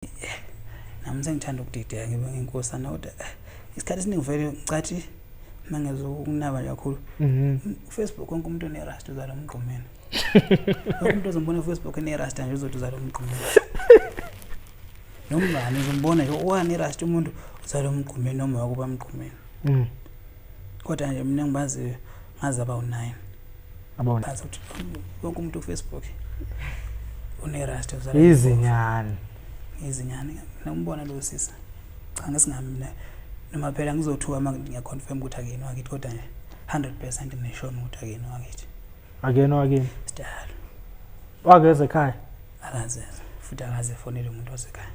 Nami sengithanda ukudideka ngibe nginkosana kodwa isikhathi esiningi vele ngicathi mangezokunaba nje kakhulu. UFacebook wonke umuntu onerasta uzala umgqumeni. Wonke umuntu ozombona kuFacebook enerasta nje uzothi uzala umgqumeni. Nomngane uzombona nje owanerasta umuntu uzala umgqumeni noma wakuba mgqumeni. Kodwa nje mina ngibaziyo ngazi abawu-9. Abona. Bazi ukuthi wonke umuntu kuFacebook unerasta uzala Izinyane. Izinyane. Mina ngibona lo sisa. Cha, ngesingami mina noma phela ngizothuka uma ngiyaconfirm ukuthi akuyena wakithi, kodwa nje 100% ngishona ukuthi akuyena wakithi. Akuyena wakini. Sidalo. Wakeze ekhaya. Akaze futhi akaze efonele umuntu wasekhaya.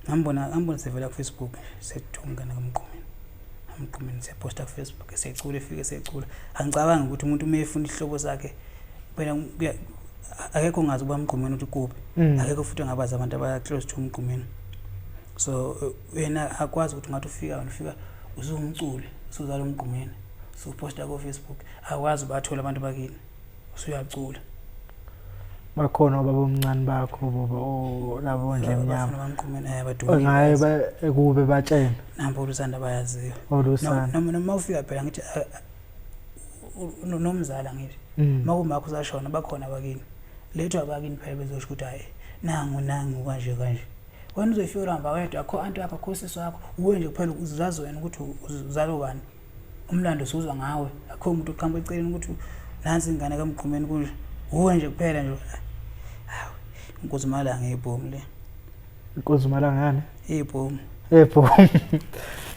Ngambona sevela ku-Facebook sethiwa umngane kaMgqumeni. Amgqumeni seposta ku-Facebook esecula, efike esecula. Angicabangi ukuthi umuntu uma efuna isihlobo sakhe phela akekho ongazi ukuba Mgqumeni ukuthi kuphi. Akekho futhi ongabazi abantu aba-close to uMgqumeni. So yena akwazi ukuthi ungathi ufika wena ufika usuwumculi, usuzala uMgqumeni, usuposta ko-Facebook, akwazi ubathole abantu bakini, usuyacula. Bakhona obaba omncane bakho boba labo ndle emnyama. Abafana baMgqumeni badumile. Ngaye ekube batshena. Nampo olusanda bayaziwa. Olusana. Noma ufika phela ngithi nomzala ngithi makumakho usashona bakhona abakini. Lethu abakini phela bezosho ukuthi hayi nangu nangu kanje kanje. Wena uzoyifika uhamba wedwa, akho anti wakho, akho sisi wakho, uwe nje kuphela uzazi wena ukuthi uzalwa ubani. Umlando usuzwa ngawe, akho umuntu oqhamuka eceleni ukuthi nansi ingane kaMgqumeni kunje. Uwe nje kuphela nje. Hawu, inkosi malanga ibhomu le. Inkosi malanga yani? Ibhomu. Ebhomu.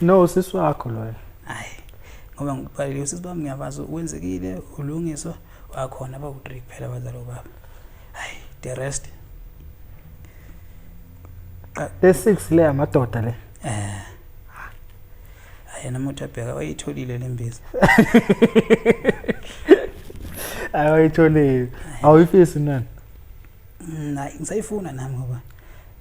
No, sisi wakho loyo. Hayi. Ngoba ngibhalile usisi bami ngiyabazi wenzekile ulungiswa wakhona bawu-3 kuphela abazali baba. Hayi, the rest. Le 6 le amadoda le. Hayi noma uThabheka wayitholile lembiza. Hayi wayitholile. Awuyifisi nani? Hayi ngisayifuna nami ngoba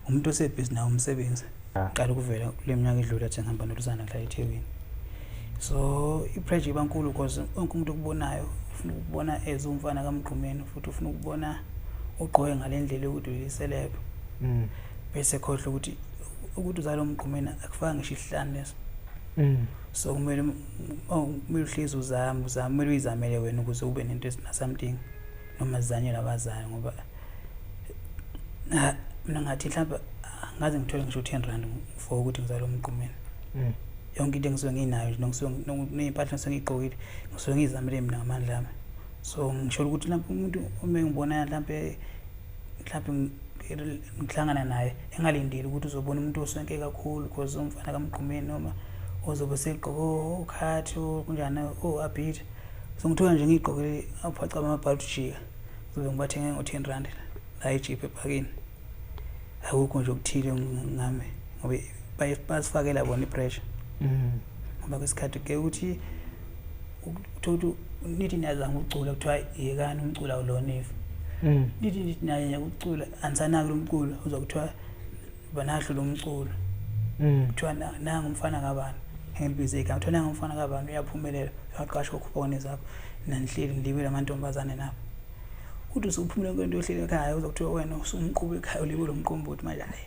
umuntu osebhizi nawo umsebenzi. Qala ukuvela kule minyaka edlule athi ngihamba noLusanda ngihlala eThekwini. So i-pressure iba nkulu because wonke umuntu okubonayo ufuna ukubona as umfana kaMgqumeni, futhi ufuna ukubona ugqoke ngale ndlela yokuthi uyiselebe. Bese khohlwa ukuthi uzalwa uMgqumeni akufaka ngisho isihlanu leso. So kumele uhlezi uzame uzame, kumele uyizamele wena ukuze ube nento esina something noma zizanyelwe abazali ngoba mina ngathi mhlawumbe ngaze ngithole ngisho 10 rand for ukuthi ngizalwe uMgqumeni. Yonke into engisuke nginayo nje ngisuke ney'mpahla engisuke ngiyigqokile ngisuke ngiyizamele mina ngamandla ami. So ngisho ukuthi mhlawumbe umuntu uma engibona mhlawumbe ngihlangana naye engalindeli ukuthi uzobona umuntu oswenke kakhulu because umfana kaMgqumeni noma ozobe segqoke okhathi kunjani o-abhit. So ngithola nje ngiyigqokele aphaca amabhalu jika kuzobe ngibathenge ngo-10 rand la ejiphu epakini. Akukho nje okuthile ngami ngoba basifakela bona i-pressure. Ngoba kwesikhathi ke ukuthi uthola ukuthi nithi niyazama ukucula kuthiwa yekani umculo awulona ifa. Nithi niyayeka ukucula anisanaki lo mculo uzwa kuthiwa banahlo lo mculo. Kuthiwa nangu umfana kabani, ngilibize igama, kuthiwa nangu umfana kabani uyaphumelela uyaqashwa ukhupha nezakho nanihleli nilibele amantombazane nabo. Uthi usuphumule kwento ohleli ekhaya uzwa kuthiwa wena usumqhuba ekhaya ulibele umqombothi manje hayi.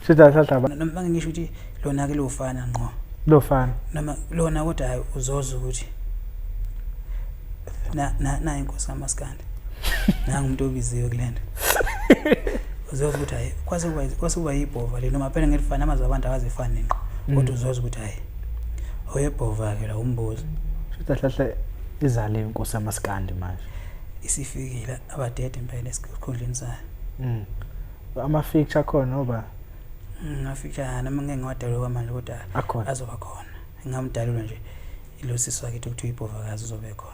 Shuthi ahlahla Noma ngisho ukuthi lona ke lofana ngqo. Lofana. Noma lona kodwa hayi uzozwa ukuthi na na na inkosi kaMaskandi. Nangu umuntu obiziwe kulento. Uzozwa ukuthi hayi kwase kuba yibhova le noma phela ngelifana amazwi abantu awazifani ngqo. Kodwa uzozwa ukuthi hayi oyebhova ke la umbuzo. Shuthi ahlahla izale inkosi kaMaskandi manje. Isifikile abadede impela esikhundleni sayo. Ama-feature akhona oba? Ama-feature noma ngeke ngiwadalule kwamanje kodwa Akhona. azoba khona. Ngingamdalula nje ilo sisi wakithi ukuthi uyibhovakazi uzobe khona.